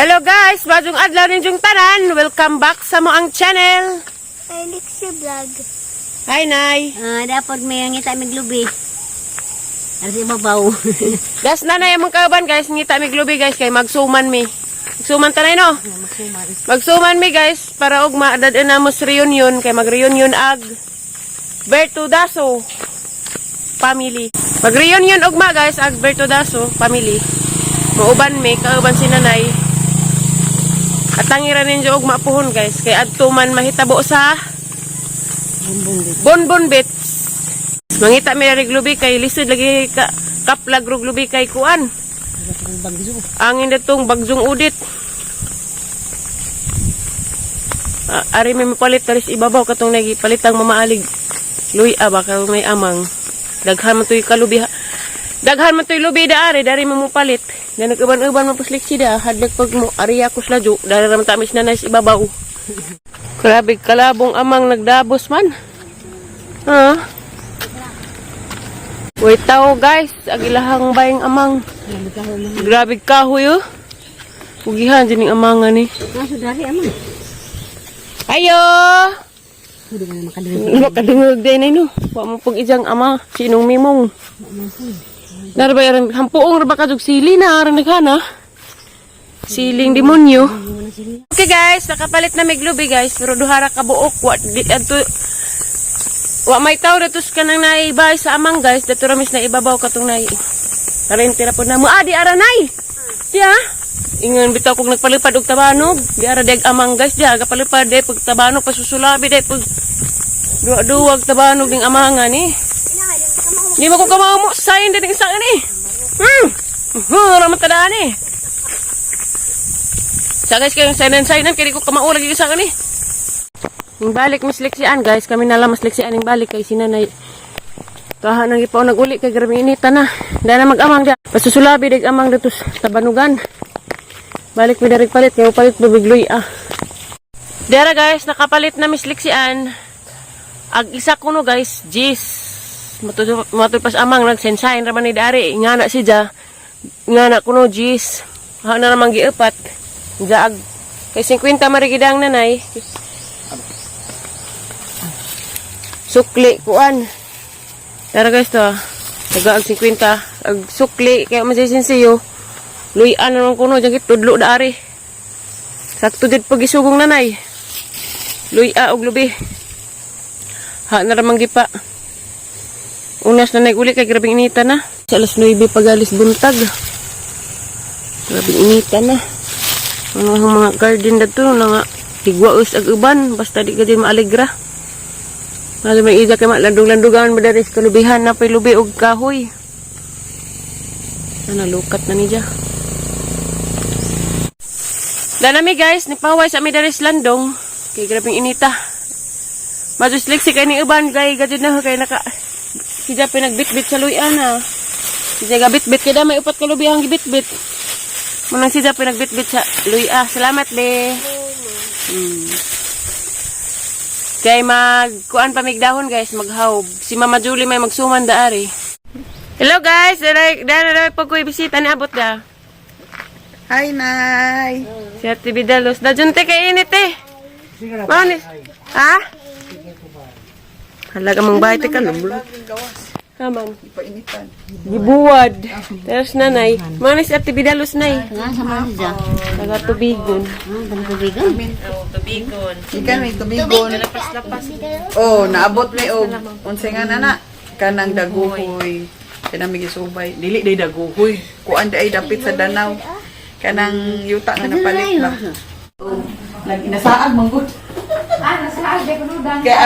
Hello guys, maayong adlaw ninyong tanan. Welcome back sa among channel. Alexi Vlog. Hi, Nay. Ah, dapat may ngita mig lubi. Ara sa ibabaw. Das nanay among kauban guys, ngita mig lubi guys kay magsuman mi. Magsuman tanay, no? Magsuman. Magsuman mi guys para og maadad na mo sa reunion kay mag-reunion ag Berto Daso family. Mag-reunion ugma guys ag Berto Daso family. Muuban mi kauban si nanay. At tangira ninyo og mapuhon guys kay adto man mahitabo sa Bumbong dito. Bonbon Bits. Mangita mi rig lubi kay lisod lagi ka kaplag rog lubi kay kuan. Ang bagzo. Angin datong bagsong udit. Ah, ari may mapalit taris ibabaw katong nagipalitang mamaalig. Luy ba ka may amang. Daghan man to'y kalubi. Daghan man to'y lubi da ari dari mo palit. Na nag-uban-uban man puslik sida hadlok pag mo ari ako sladyo dari ra man tamis na sa ibabaw. Grabe kalabong amang nagdabos man. Ha? Wait tao guys, agilahang bayang amang. Grabe ka man. Grabe kahoy oh. Pugihan din yung amangan ni. Ah, sudari amang. Ayo! Hindi ka na makadungog. Makadungog din ay no. Wa mo pag ijang ama, sinong mimong. Narabay aran hampuong ra ba ka jug sili na aran naghana. Siling demonyo. Okay guys, nakapalit na mig lubi guys, pero duha ra ka buok wa di adto wa may tawo datos kanang naibay sa amang guys, dato ra mis na ibabaw katong nay. Karon tira po na mo. Ah, di ara nay. Siya. Ingon bitaw kog nagpalipad og tabanog, di ara dag amang guys, di aga palipad di pag tabanog pasusulabi di pag duwa-duwag tabanog ning amangan ni. Di mo ko kamao mo, sayin din isa ni. Raman tadaan eh. Sa guys, kayong sayinan-sayinan, kaya di ko kamao lagi isa ni. Ning balik mas liksian guys, kami nala mas liksian ning balik kay sinanay. Taha nang ipaw naguli kay grabe inita na. Dana mag-amang dia. Pasusulabi dig amang datos tabanugan. Balik mi darig palit kay palit bibigloy ah. Dera guys, nakapalit na mis liksian. Ag isa kuno guys, jis. Matud matud pas amang nagsensayin ra man ni dari. Ngana si ja. Ngana kuno jis. Ha na namang giupat. Ja ag kay 50 marigidang nanay. Sukli kuan. Tara guys to. Taga ag 50 ag sukli kay masisinsiyo. Luyan na naman kuno diyan tudlo da ari. Sakto jud pagisugong nanay. Luya og lubi. Ha na ramang gipa. Unas na uli kay grabing inita na. Sa alas 9 pagalis buntag. Grabing inita na. Ano ang mga garden dato na nga higwaos ag uban basta di ka din maalegra. Malo may ija kay malandong-landugan ba dari sa kalubihan na pay lubi og kahoy. Ano lukat na niya. Danami guys, nagpaway sa ami dari sa landong. Kay grabing inita. Majus liksi kay ni uban kay gadid na kay naka siya pinagbitbit sa luyan na. Siya gabitbit kay da may upat ka lubi ang gibitbit. Munang siya pinagbitbit sa luya. Salamat be. Kay mag kuan pa migdahon guys, maghawb. Si Mama Julie may magsuman da ari. Hello guys, dara dara dara pag ko'y bisita ni abot da. Hi, Nay! Si Ate Bidalos. Da junte kay init eh. Mao ni. Ha? Halaga mong bahay ka lumlo. Kaman. Ipainitan. Gibuwad. Tapos nanay. Mao ni si Ate Bidalos nay. Nga sa mga siya. Taga tubigon. Ah, ganun tubigan. Tubigon. Ikan may tubigon. Oh, naabot may og unsay nga nana kanang daguhoy. Kanang may gisubay. Dili day daguhoy. Kuan day ay dapit sa Danau. Kanang yuta nga napalit ba. Oh, nag inasaag man gud. Ah, nasaag day kuno. Kay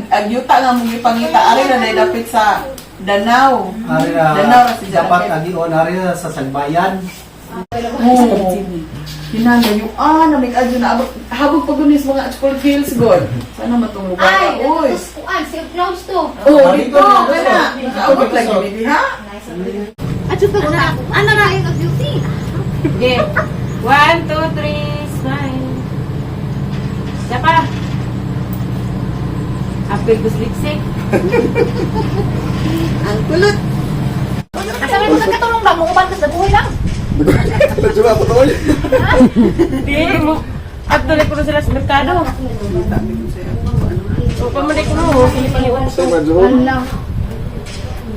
ang yuta nga mong gipangita ari na day dapit sa Danau. Ari na, Danau ra si dapat Janet. agion ari na sa Sagbayan. Oo. Hinangayuan, na may adyo na abot. Habog pa gunis mga School Hills god. Sana matong lugar. Ay, Oy. natus kuan, si Clouds to. Oh, dito kana. Nakaabot lagi bibi ha. Ano na yung beauty? Okay. One, two, three, smile. Siya pa. Apil kusliksik. Ang kulot. Asa may mga katulong ba mo uban ka sa buhay lang. Nagjuwa ko to. Di mo. At dali ko na sila sa merkado. O, pamanay ko no. Sili pa ni Sa majuhon.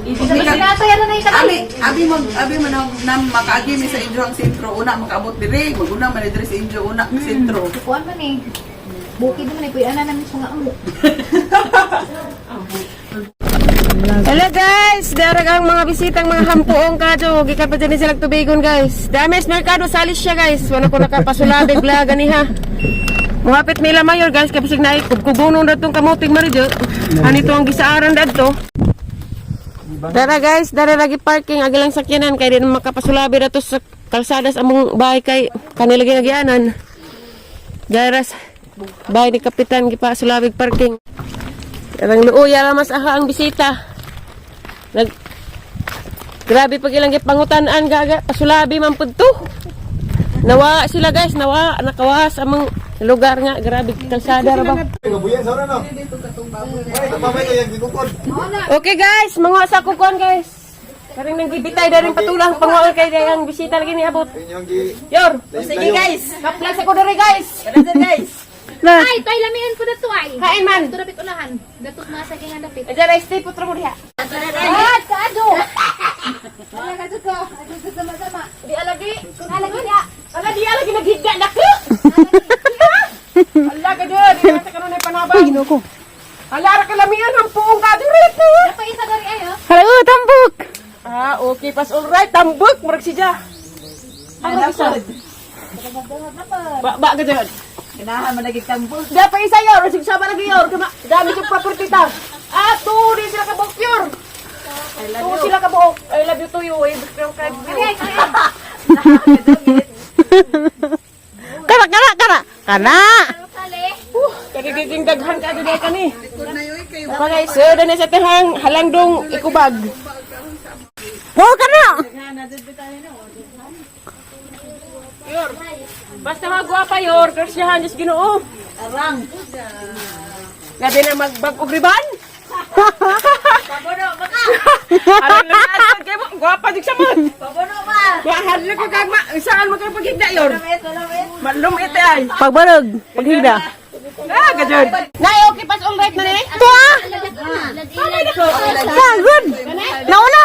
Abi, abi mag abi man ang nam makaagi mi sa inyo ang sentro una makaabot dire, maguna man dire sa inyo una sentro. Kuan man eh. Bukid naman eh. Kuya na namin sa nga amo. Hello guys! Darag ang mga bisitang mga hampuong kadyo. Gikan pa dyan sila tubigon, guys. Dames Mercado, salis siya, guys. Wala ko nakapasulabi vlog ganiha. Muhapit nila mayor, guys. Kapag na kubkubunon na itong kamuting maridyo. Anito ang gisaaran dadto. Tara guys, dara lagi parking agi lang sakyanan kay di na makapasulabi na to sa kalsada sa among bahay kay kanila ginagianan. Daras bahay ni Kapitan gipasulabig parking. Karang luoya ra mas aha ang bisita. Nag Grabe pag ilang gipangutan-an gaga pasulabi man pud to. Nawa sila guys, nawa nakawas among lugar nga grabe kalsada ra ba. Gabuyan sa no. Ay, kapamay kay ang gikukod. Okay guys, manguha sa kukuan guys. Karing nang gibitay daring patulang panguha kay ang bisita lagi niabot. Inyong gi Yor, sige guys. Kaplag sa ko diri guys. Ay, tayo lamian po na to ay. Kain man. Ito dapit unahan. Datot mga saging nga dapit. Diyan ay stay putro mo diha. Ah, kaado! Wala ka ko. Ado sa sama-sama. Di alagi. Alagi niya. Ala di alagi naghigda na ko. Ala ka dyan, di na sa kanunay panabang. Ay, ko. Ala ra kalamian ang puong ka diri po. Dapat isa dari ay oh. Hello, tambuk. Ah, okay, pas all right, tambuk murag siya. Ano isa? Ba ba ka dyan. Kinahan man lagi tambok. Dapat isa yor, sig sama lagi yor, kama dami yung property ta. Ah, two di sila kabuok yor. Two sila kabuok. I love you to you. Eh, pero kahit Kara, kara, kara. Kana. Kagiging daghan ka dito kani. Okay guys, so dali sa tihang halangdong ikubag. Oh, kana. Yor. Basta magwapa yor, kersyahan Diyos Ginoo. Arang. Labi na magbag og riban. Pabono ba ka? Arang lang kay mo, gwapa jud sa mo. Pabono ba? Wa hadlok ko kag ma, saan mo kay paghigda yor? Malumit ay. Pagbarog, paghigda. Ah, gajud. Nay, okay pas all right na ni. To ah. Sagod. Nauna.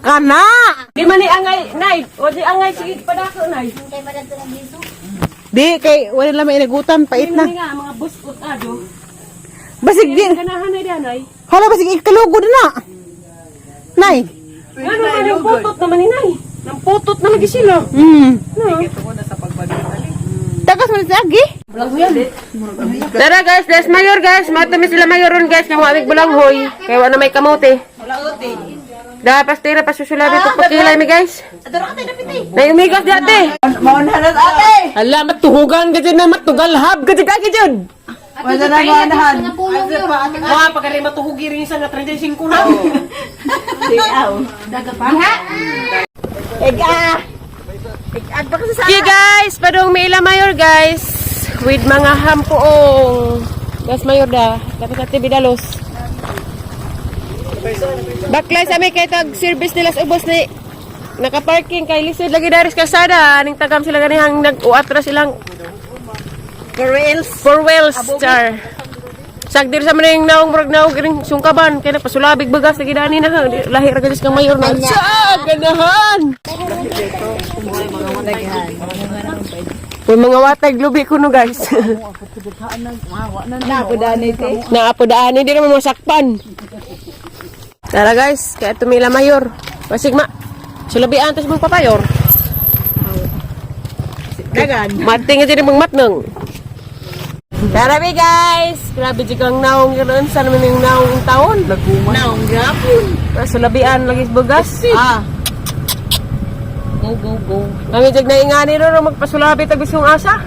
Kana. Di man ni angay, nay. O di angay sige padako nay. Di kay wala lang may inagutan, pait na. Ni nga mga buskot ado. Basig di. Ganahan na di nay. Hala basig ikalugod na. Nay. Ngano man yung putot naman ni nay. Nang putot na lagi sila. No. Tagas man sa agi. Tara guys, les mayor guys, matami sila mayor ron guys, nang wamig bulanghoy. Kaya wala may kamote. Da pastira pasusulabi ah, pagkilay mi guys. Nay umigas di ate. Maunhan ate. Hala matuhugan ka dyan na matugalhab ka dyan ka dyan. Wala na maunhan. Mga pulong yun. Mga pagkari matuhugi rin sa nga 35 na. Okay guys, padung may ila mayor guys with mga hampoong. Guys mayor da, dapat sa TV Dalos. Baklay sa may kay tag service nila sa ubos ni nakaparking kay lisod lagi daris kalsada aning tagam sila ganihang nag-uatra silang four wheels char. Sagdir sa maning naong murag naong giring sungkaban kay nagpasulabig bagas lagi dani na lahi ra gadis kang mayor na. Sa ganahan. Uy, mga watag lubi ko no guys. Naapo dani di naman masakpan. Tara guys, kaya tumila mayor. Masigma. Sulabian tas mong papayor. Dagan. Mating nga dyan mong matnong. Tara be guys! Grabe dyan kang naong yun. Saan naman yung naong taon? Laguma. Naong gapon. Sulabian lagi sa bugas. Ah. Go go go. Ang ijag na ingani ro ro magpasulabi tag bisong asa.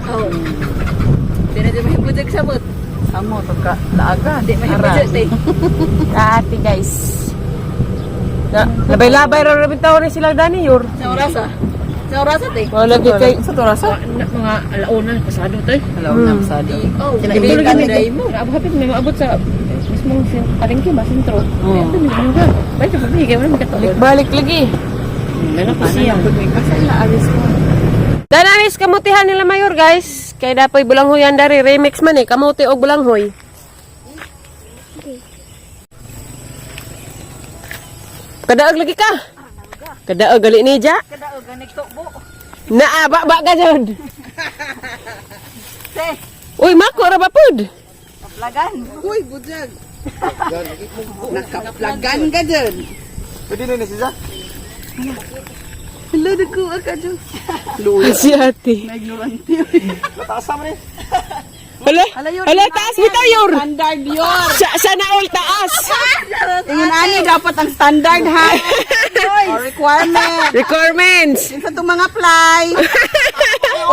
Di na di mahibudjag samot. Samo to ka laaga. Di mahibudjag te. Ate guys. Na, labay-labay ra rabing taon ni sila dani yor. Sa orasa. Sa orasa te. Wala gyud kay Sa orasa. Mga alauna pasado tay. Alauna pasado. Oh, Kinailitan ni day mo. Abot may maabot sa mismong palengke ba sentro. Balik lagi. Ano ko siya? Asa ila alis ko? Dananis kamutihan nila mayor guys. Kay dapoy bulanghoyan dari remix man eh kamuti og bulanghoy. Kadaog lagi ka. Kadaog gali ni ja. Kadaog ganig tubo. Naa ba ba ka jud. Uy, mako ra ba pud? Kaplagan. Uy, budyag. Nakaplagan ka dyan. Pwede na ni siya. Hello, nagkuha ka dyan. Luya. Si ate. Na ignorante. Nataas man eh. Hala, hala taas bitaw yor. Standard yun. Sa sana all taas. Ingon ani dapat ang standard ha. Or requirement. Requirements. Kinsa tong mga fly.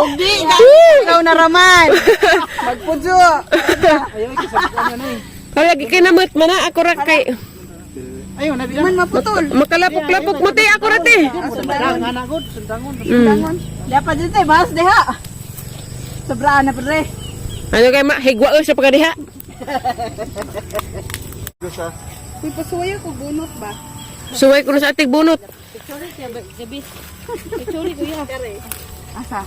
Og di ikaw na raman. Magpudyo. Kaya gikinamot man na ako ra kay Ayo na man maputol. makalapok-lapok mo te ako ra te. Dapat dito mas diha. Sobraan na pre. Ano kay ma higwa sa pagadiha? Uy, pasuway ako bunot ba? Suway ko na sa ating bunot. Asa?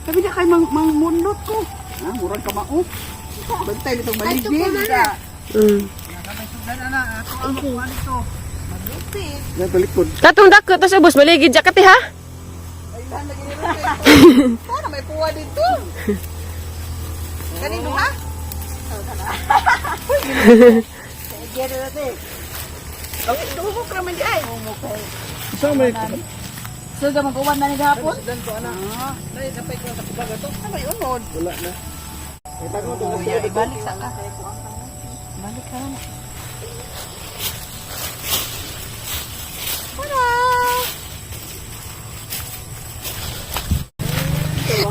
Sabi niya kay mang mangmunot ko. Ah, murag ka mao. Bantay nitong maligid. Natalikod. Katong dako tas ubos maligid ja ka te ha. Sana may puwa dito. Kanino ha? Uy, duhok raman di ay. Sa may So, mag-uwan na ni gahapon? Ah, dai napay ko sa kubaga to. Ano may unod? wala na. Oh, yeah, ibalik sa ka. Balik ka lang.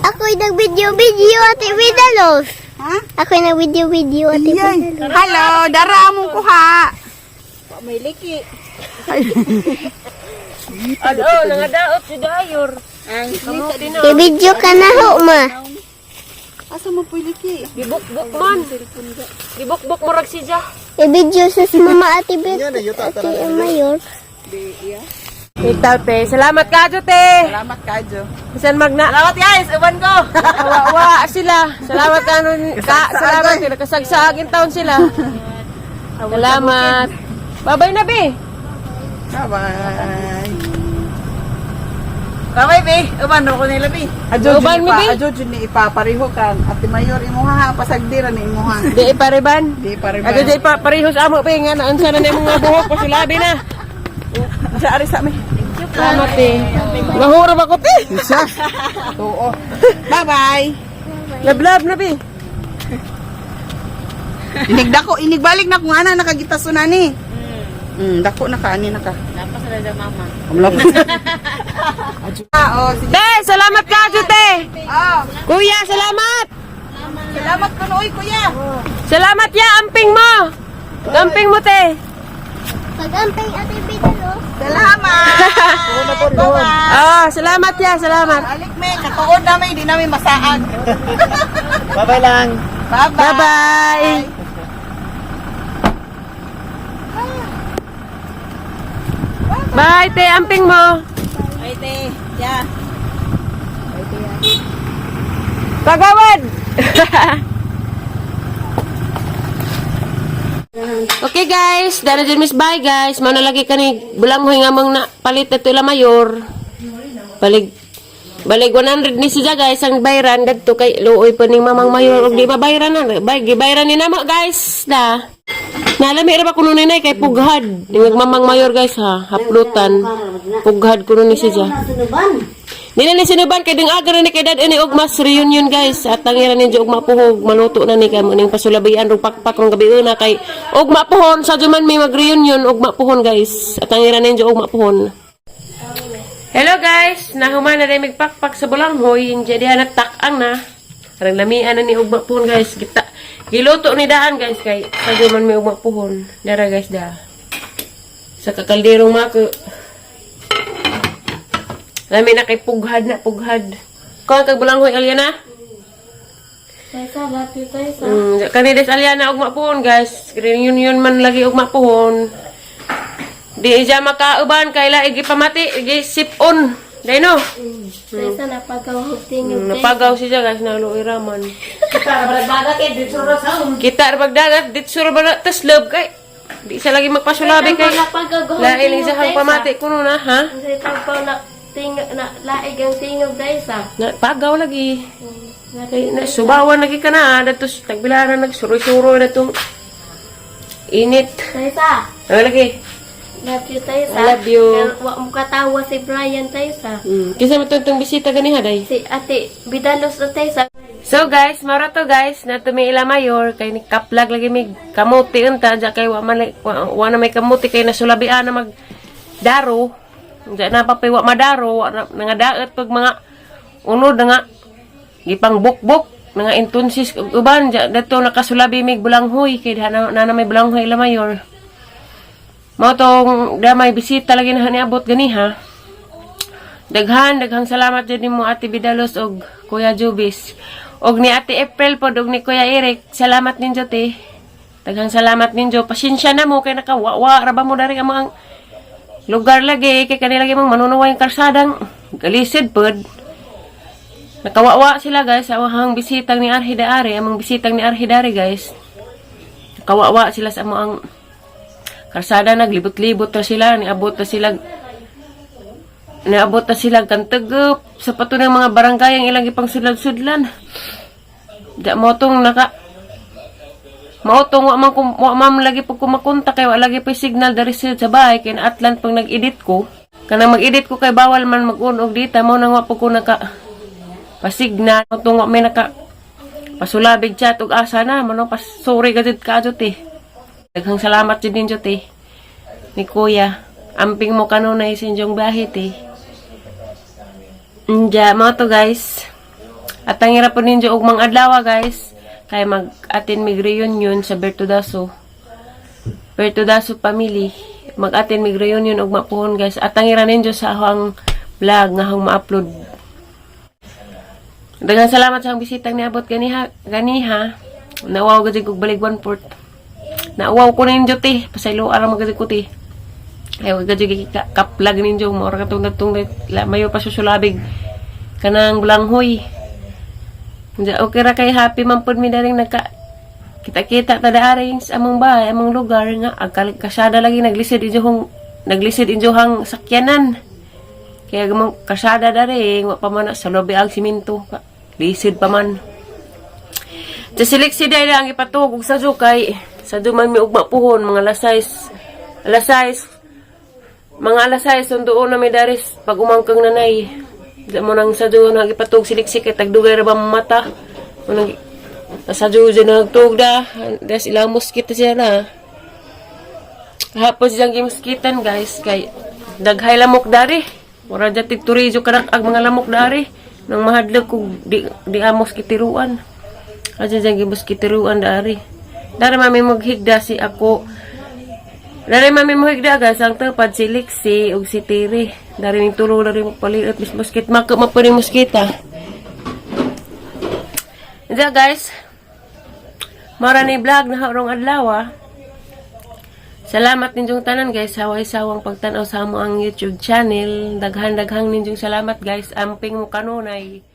Ako'y nag-video-video, Ate Vidalos. Ha? Ako'y nag-video-video, Ate Iyay. Vidalos. Hello, dara among kuha. May liki. Ano, nangadaot si Dayor. Kamuti na. I-video ka na ho, ma. Asa mo pwede ki? Gibukbuk man. Gibukbuk murag si ja. I-video sa mama Ate Yan, yuta, Ate Mayor. Itaw te. Salamat ka te. Salamat kajo. Bisan magna. Salamat guys, uban ko. Kawawa sila. Salamat ka nun. Ka, salamat sila. Kasagsaagin taon sila. Salamat. Babay na, be. Bye-bye. Bye-bye, be. Uban ko nila, be. Ajo Uban jud mi, ni be. pa, ajo jud ni ipapareho kan. Ate Mayor imuha ha, pasagdira ni imuha. Di ipareban. Di pareho. Ato di pa parehos amo pe nga naunsa na ni mga buhok pasulabi na. Sa ari sa mi. Salamat te. Mahura ba ko te? Isa. Oo. Bye-bye. Lablab na be. Inig dako, inig balik na kung ana nakagitaso na ni. Dako na ka ani na ka. Lapas na sa mama. Amlap. Ah, oh, sige. Te, salamat ka te. Ah, Kuya, salamat. salamat kuno oy kuya. Salamat ya amping mo. Amping mo te. Pag-ampay, Ate Vidalos. Salamat. Bye-bye. Ah, salamat ya, salamat. Alik me, katuod namin, hindi namin masaag. Bye-bye lang. Bye-bye. Bye-bye. Bye, te, amping mo. Bye, te. Yeah. Pagawad! Okay guys, dana dyan miss bye guys. Mao na lagi kani bulanghoy nga mong na palit na ila mayor. Balig balig 100 ni siya guys ang bayran dadto kay luoy pa ning mamang mayor og di ba bayran na. Bay gibayran ni namo guys da. Nalami ra ba kuno ni nay kay pughad. Ning mamang mayor guys ha, haplutan. Pughad kuno ni siya. Dili ni sinuban kay ding aga na ni kay dad ini og mas reunion guys. At tangira ninyo og mapuhog maluto na ni kamo ning pasulabian rong pakpak rong gabi una kay og mapuhon sa man may mag-reunion og mapuhon guys. At tangira ninyo og mapuhon. Hello guys, nahuman na rin magpakpak sa bulanghoy, hindi diha natak-ang na. Arang lamian na ni ugma puhon guys. Kita giluto ni daan guys kay sa man may ugma puhon. Dara guys da. Sa kakalderong mako. Lami na kay pughad na pughad. Kuan kag bulanghoy Aliana? Kani des Aliana ugma puhon guys. Reunion man lagi ugma puhon. Di siya makauban kay laig gipamati, gi sip-on. Day no. Taysa napagaw og tingog. Napagaw siya guys na luoy raman. Kita ra bagdagat ditso ra ba na taslob kay. Di siya lagi magpasulabi kay. Napagaw og Lain lang siya hang pamati kuno na ha. Kasi pagpaw na tingog na laig ang tingog, Taysa. Na pagaw lagi. Kay na subawan lagi ka na dato tagbilaran nagsuroy-suroy na tong init. Taysa. Ano lagi? Love you, Taysa. I love you. Pero wa mo katawa si Brian, Taysa. Kinsa man tong bisita ganiha day? Si Ate Bidalos na, Taysa. So guys, mara to guys, na mi ila mayor kay ni kaplag lagi may kamuti unta dya kay wa man wa na may kamuti kay nasulabian na mag daro. Dya na pa wa madaro, wa na, nangadaot pag mga unod na nga gipang bukbok nga intunsis ug uban dya dato nakasulabi mig bulanghoy kay na, na, na may bulanghoy ila mayor. Mao tong damay bisita lagi na niabot ganiha. Daghan, daghang salamat jud nimo, Ate Bidalos og Kuya Jubis. Og ni Ate April pod og ni Kuya Eric, salamat ninyo te. Daghang salamat ninyo. Pasensya na mo kay nakawawa ra ba mo dari ang mga lugar lagi kay kanila lagi mong manunuway ang kalsadang galisid pod. Nakawawa sila guys sa among bisitang ni Arhidaari, among bisitang ni Arhidari guys. Nakawawa sila sa among kalsada, naglibot-libot ra sila, niabot ra sila. Naabot na sila kantagop sa pato ng mga barangay ang ilang ipang sudlan-sudlan. Da mo tong naka mao tong wa man wa man lagi pag kumakontak kay wa lagi pa signal dari sa bahay kay na Atlant pag nag-edit ko. Kanang mag-edit ko kay bawal man mag-on og data mo nang wa pag ko naka pasignal mo tong wa may naka pasulabig chat og asa na mo pas sorry ka jud ka jud eh. Daghang salamat jud ninyo te. Ni Kuya. Amping mo kanunay sa inyong bahit eh. Inja, mga to guys. At ang hirap po ninyo og mga adlaw guys. Kaya mag-atin mig reunion sa Bertodaso. Bertodaso family. Mag-atin mig reunion og mapuhon guys. At ang hira ninyo sa ahong vlog nga ahong ma-upload. Daghang salamat sa akong bisitang niabot ganiha. Ganiha. Nawaw gud kog balig one port. Nauwaw ko ninyo te. Pasaylo ara magud ko te. Ay, wag ka kaplag ninyo. Maura ka tong datong la, mayo pa susulabig. Kanang bulanghoy. Diya, okay ra kay happy man pud mi daring nagka kita-kita ta daring sa among bahay, among lugar nga agkal kasada lagi naglisod inyo hang sakyanan. Kaya gamang kasada dari wa pa man na sa lobi ang simento. Lisod pa man. Sa siliksi dahil ang ipatuog og sadyo kay sadyo man mi ugma puhon mga alas 6 alas 6 mga alas 6 sunduon na may daris pag umangkang nanay. Di mo nang sadyo na ipatuog siliksi kay tagdugay ra ba mata. Mo nang sadyo dyan nagtuog da. Des ilang muskita siya na. Hapon siyang gimuskitan guys kay daghay lamok dari. Mura dyan tigturizo kanak ang mga lamok dari. Nang mahadlok kog di, di amos kitiruan. Adyan dyan gimuskitiruan dari. Dari mami maghigda si ako. Dari mami mohigda guys ang tupad si Lixie ug si Tiri. Dari ning tulo dari mo palit mis muskit maka mapuri muskita. Diya guys. Mara ni vlog na harong adlaw ah. Salamat ninyong tanan guys sa sawang pagtan-aw sa amo ang YouTube channel. Daghan-daghang ninyong salamat guys. Amping mo kanunay.